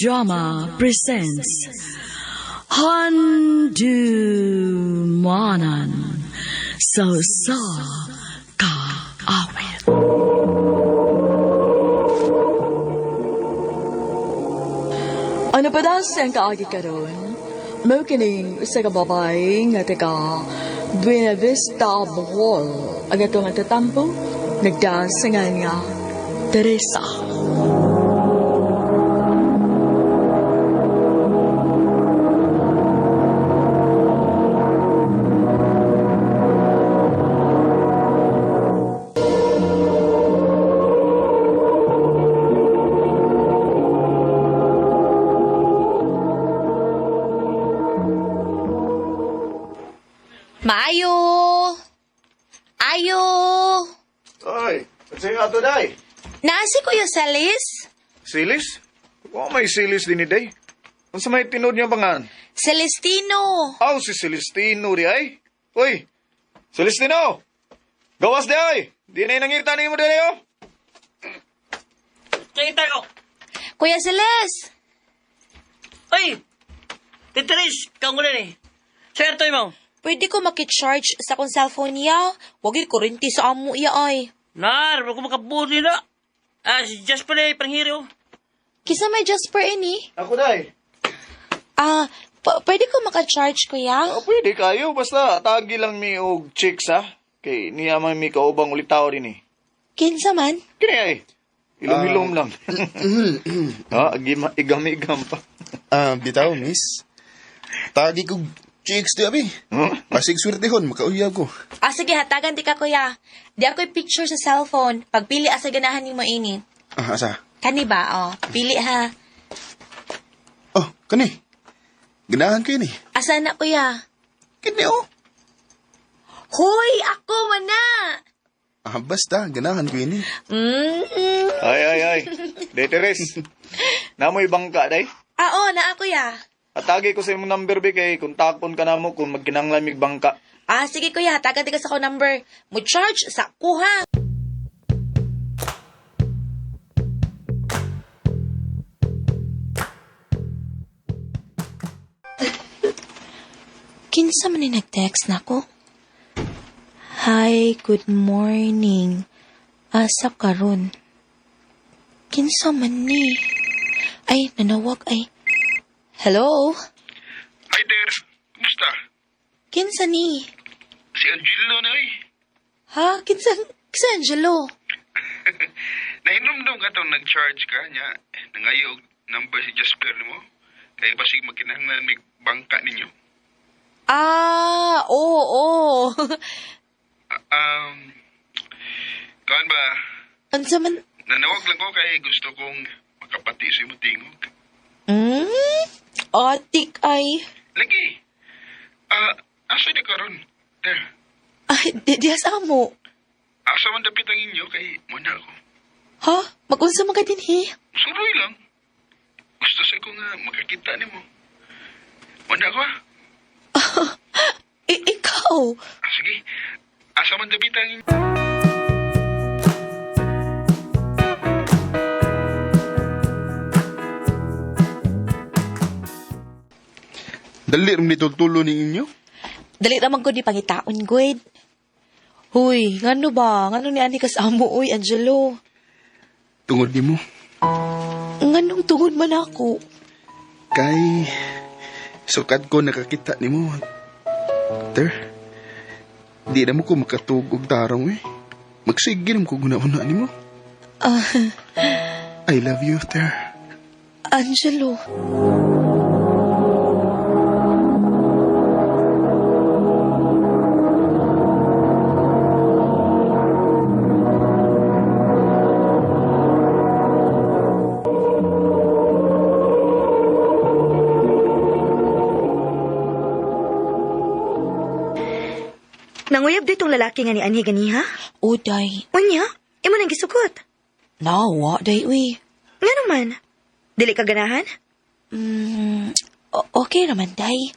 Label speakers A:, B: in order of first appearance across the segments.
A: Drama presents Handumanan sa sa kaawit. Ano pa daw siyang kaagi karon? Mao kining usa ka babae nga taga Buena Vista, Bohol. Ang atong tatampo, nagdasangan nga Teresa.
B: Maayo! Ayo!
C: Ay, sige nga to, day.
B: Naa si Kuya Celis?
C: Silis? O may silis din ni day. Unsa may tinud niya bangan?
B: Celestino!
C: Aw, si Celestino di ay. Uy, Celestino! Gawas di ay! Di na nangita ni mo di oh.
D: Kita ko.
B: Kuya Celes!
D: Ay! Titeres, kang ulan eh. Sir, toy mo.
B: Pwede ko makicharge sa akong cellphone niya. Wagi kurinti sa amo iya ay.
D: Nar, wag ko makabuti na. Ah, si Jasper eh, panghiro.
B: Kisa may Jasper ini.
C: Ako day.
B: Ah, pwede ko makacharge, kuya?
C: Oh, pwede kayo. Basta tagi lang mi og chicks ha. Kay niya man mi kaubang ulit tao din eh.
B: Kinsa man?
C: Kini ay. Ilom-ilom lang. Ha, igam-igam pa.
E: Ah, bitaw, miss. Tagi kog chicks di abi.
C: Huh?
E: Pasig swertehon, makauyab ko.
B: Ah, sige, hatagan di ka, kuya. Di ako'y picture sa cellphone. Pagpili asa ganahan nimo ini.
E: Ah, asa?
B: Kani ba? Oh, pili ha.
E: Oh, kani. Ganahan ko yun eh.
B: Asa na, kuya?
E: Kini oh.
B: Hoy, ako man na!
E: Ah, basta, ganahan ko yun eh.
B: Mm.
C: Ay, ay, ay. Day, Teres. Namoy bangka, day.
B: Ah, oh, naa, kuya.
C: Atagi ko sa imong number, be, kay kontakon ka namo kung magkinanglan mig bangka.
B: Ah, sige kuya, hatagan di ka sa akong number. Mo charge sa kuha. Kinsa man ni nag-text nako? Hi, good morning. Asa karon? Kinsa man ni? Ay, nanawag ay. Hello?
F: Hi there. Kumusta?
B: Kinsa ni?
F: Si Angelo na eh.
B: Ha? Kinsa, kinsa Angelo?
F: Nahinomdom ka tong nag-charge ka niya. Nangayo og number si Jasper nimo. Kay basig magkinahanglan mig bangka ninyo.
B: Ah, oo, oo.
F: Ah, um, kuan ba?
B: Unsa man?
F: Nanawag lang ko kay gusto kong makapati sa imong tingog.
B: Hmm? Atik ay.
F: Lagi. Ah, asa di karon? There.
B: Ay, di, di asa mo.
F: Asa man dapit ang inyo kay mo na ako.
B: Ha? Magunsa man ka din he?
F: Suroy lang. Gusto sa ko nga makakita nimo. Mo na ako ah.
B: Ikaw?
F: Ah, sige. Asa man dapit ang inyo?
E: Dali rin nito tulo ni inyo.
B: Dali naman ko di pangitaon, good. Huy, ngano ba? Ngano ni ani kas amo, uy, Angelo?
E: Tungod ni mo.
B: Nganong tungod man ako?
E: Kay, sukad ko nakakita ni mo. Ter, di na mo ko makatug og tarong eh. Magsige na mo ko guna-una ni mo.
B: Ah,
E: I love you, Ter.
B: Angelo.
G: Nanguyab ditong lalaki nga ni Anhi ganiha?
B: Uday.
G: Unya, imo nang gisugot.
B: Nawa, day, uy.
G: Nga naman, dili ka ganahan?
B: Mm, okay naman, day.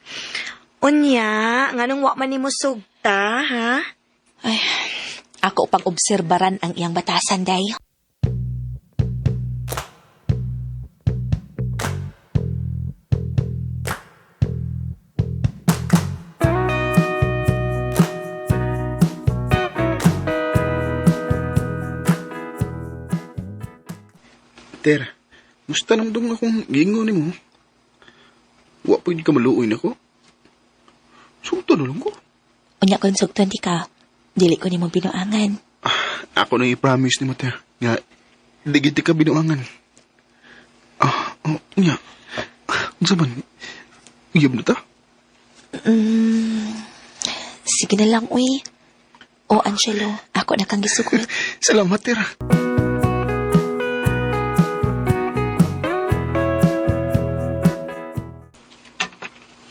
G: Unya, nganong wa man nimo sugta, ha?
B: Ay, ako pang obserbaran ang iyang batasan, day.
E: Ter, musta nang dong akong gingo ni mo? Wa pa ka maluoy nako. Sugto na lang ko.
B: Unya kung sugton di ka, dili ko nimo binuangan.
E: Ako nang i-promise ni mo, Ter. Nga, di gid ka binuangan. Oh, nya. Unsa man? Uyab na ta?
B: Sige na lang, uy. O, Angelo, ako na kang gisugot.
E: Salamat, Ter.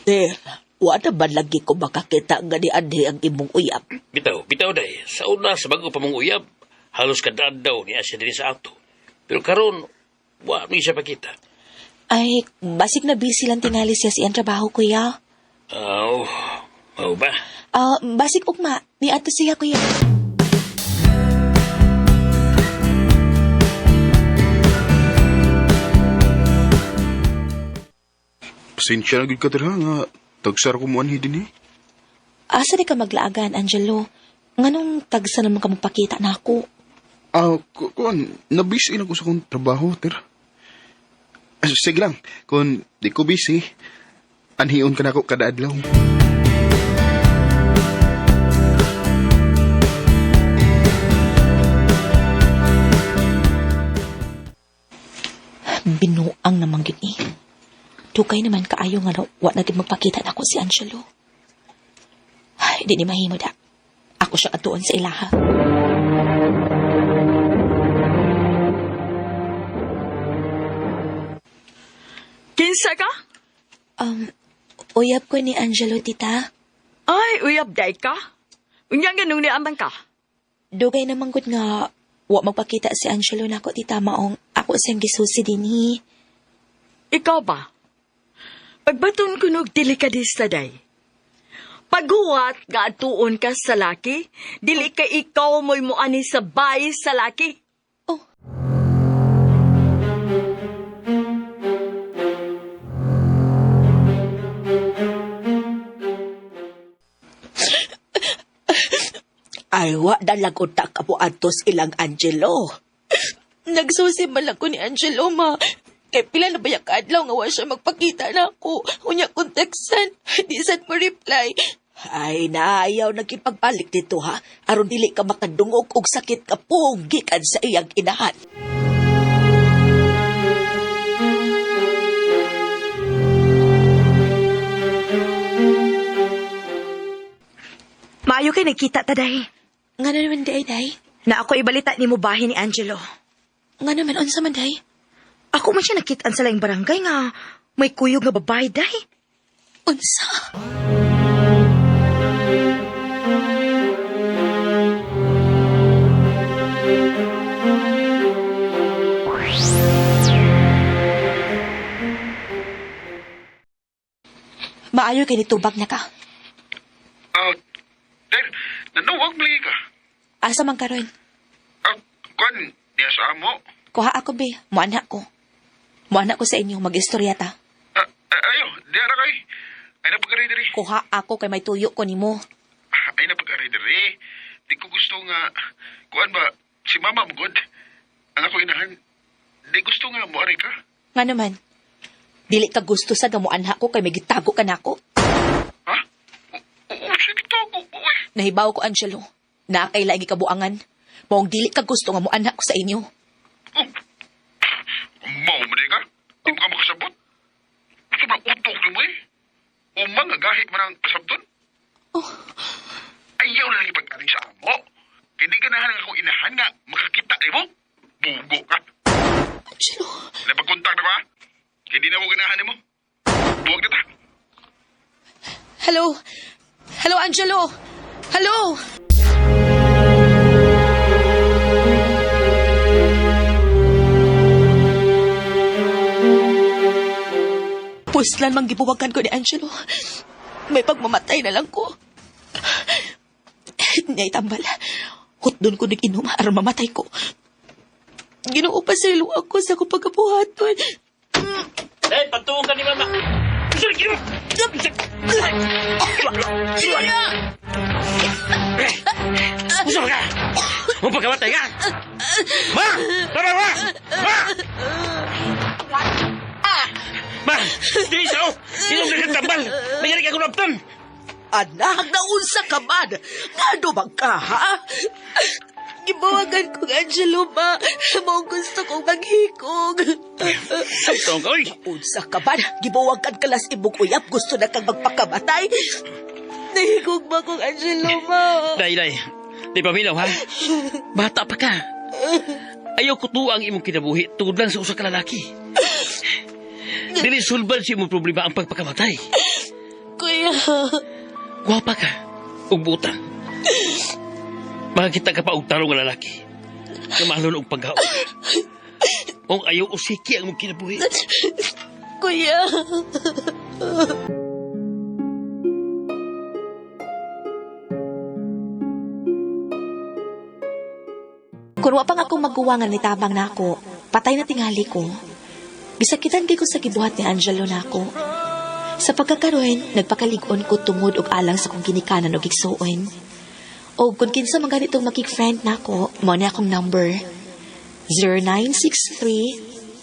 H: Ter, wala ba lagi ko makakita nga ni Anhe ang imong uyab?
D: Bitaw, bitaw day. Sa una, sa bago pa mong uyab, halos kadaan daw niya siya din sa ato. Pero karon, wa ni siya pakita.
B: Ay, basig na busy lang tingali siya sa iyang trabaho, kuya.
D: Aw, mao ba?
B: Ah, basig ugma, ni ato siya, kuya.
E: Pasensya na gid ka, Ter, ha? Nga, tagsara ko mo anhi din eh.
B: Asa di ka maglaagan, Angelo? Nganong tagsa naman ka magpakita na ako?
E: Kuan, na-busy lang ko sa akong trabaho, Ter. Sige lang, kung di ko busy, anhion ka na ako kada adlaw.
B: Binuang naman gyud ni. Dugay naman kaayo nga no, wa na gid magpakita nako si Angelo. Ay, di ni mahimo da. Ako siya atuon sa ilaha.
A: Kinsa ka?
B: Uyab ko ni Angelo, tita.
A: Ay, uyab day ka. Unya ganung ni amang ka.
B: Dugay naman gud nga wa magpakita si Angelo nako, tita, maong ako siyang gisusi dinhi.
A: Ikaw ba? Pagbaton ko nog delikadista day. Paghuwat nga atuon ka sa laki, dili ka ikaw mo'y muani sa bahay sa laki.
B: Oh.
H: Ay, wa dalag utak ka po atos ilang Angelo.
B: Nagsusi man lang ko ni Angelo, ma. Kay pila na ba yung kaadlaw nga wa siya magpakita na ako. Unya kong textan, di sad mo reply.
H: Ay, naayaw nagkipagbalik dito ha. Aron dili ka makadungog og sakit ka pong gikan sa iyang inahan.
G: Maayo kay nagkita ta day.
B: Nga na naman day, day.
G: Na ako ibalita ni mo bahin ni Angelo.
B: Nga naman, unsa man day.
G: Ako man siya nakitaan sa laing barangay nga may kuyog nga babae day.
B: Unsa? Maayo kay nitubag na ka.
F: Ter, nanuwag lagi ka.
B: Asa man karon?
F: Kuan, niya sa amo.
B: Kuha ako be, muana ko. Muana ko sa inyo, mag-istorya ta.
F: Ayo, di ara kay. Ay na pag-aray diri.
B: Kuha ako kay may tuyo ko nimo.
F: Ay na pag-aray diri. Di ko gusto nga, kuan ba, si mama mo god. Ang ako inahan, di gusto nga mo aray ka.
B: Nga naman, dili ka gusto sa gamuanha ko kay may gitago ka nako.
F: Ha? Oo, sige tago, uy.
B: Nahibaw ko, Angelo. Na kay laing kabuangan. Maong dili ka gusto nga muanha ko sa inyo.
F: Oh. Mau mo di ka? Di mo ka makasabot? Gusto ba utok ni mo eh? O mga gahit man ang pasabton?
B: Oh.
F: Ayaw na lang ipag-aring sa amo. Kaya di ganahan ang akong inahan nga makakita ni mo. Bugo ka.
B: Angelo.
F: Napagkontak na ko ha? Kaya di na mo ganahan ni mo. Buwag na ta.
B: Hello? Hello, Angelo? Hello? Puslan mang gibuwagan ko ni Angelo. May pagmamatay na lang ko. Nyay tambal. Hutdon ko nag-inom aron mamatay ko. Ginoo pa sa ilo ako sa akong pagkabuhaton.
D: Day, pagtuon ka ni mama. Usa ka! Mo pagkamatay ka! Ma! Tama, ma! Ma! Dili sa oh! Inom na kang tambal! Nangyari ka kunaptan!
H: Anak, naunsa ka man? Ngano man ka, ha?
B: Gibawagan kong Angelo, ma. Mao gusto kong maghikog.
D: Sabtong ka, oy!
H: Unsa ka man? Gibuwagan ka las imong uyab. Gusto na kang magpakamatay.
B: Nahigog ba kong Angelo, ma?
D: Day, day. Di paminaw, ha? Bata pa ka. Ayaw ko tuwa ang imong kinabuhi tungod lang sa usa ka lalaki. Dili sulban sa imong problema ang pagpakamatay.
B: Kuya.
D: Gwapa ka. Ug butang. Makakita ka pa og tarong nga lalaki. Nga mahalon og paghaon. Kung ayaw usiki ang imong kinabuhi.
B: Kuya. Kung wa pang akong maguwa nga nitabang nako, patay na tingali ko. Gisakitan kay ko sa gibuhat ni Angelo nako. Sa pagkakaroon, nagpakalig-on ko tungod og alang sa kong ginikanan og igsuon. Og kung kinsa man ganitong makig-friend nako, mao ni akong number.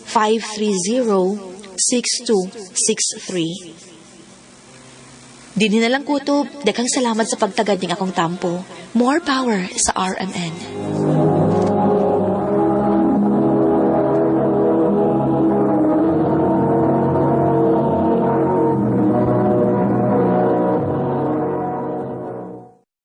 B: 0963-530-6263. Dinhi na lang kutob, daghang salamat sa pagtagad ning akong tampo. More power sa RMN.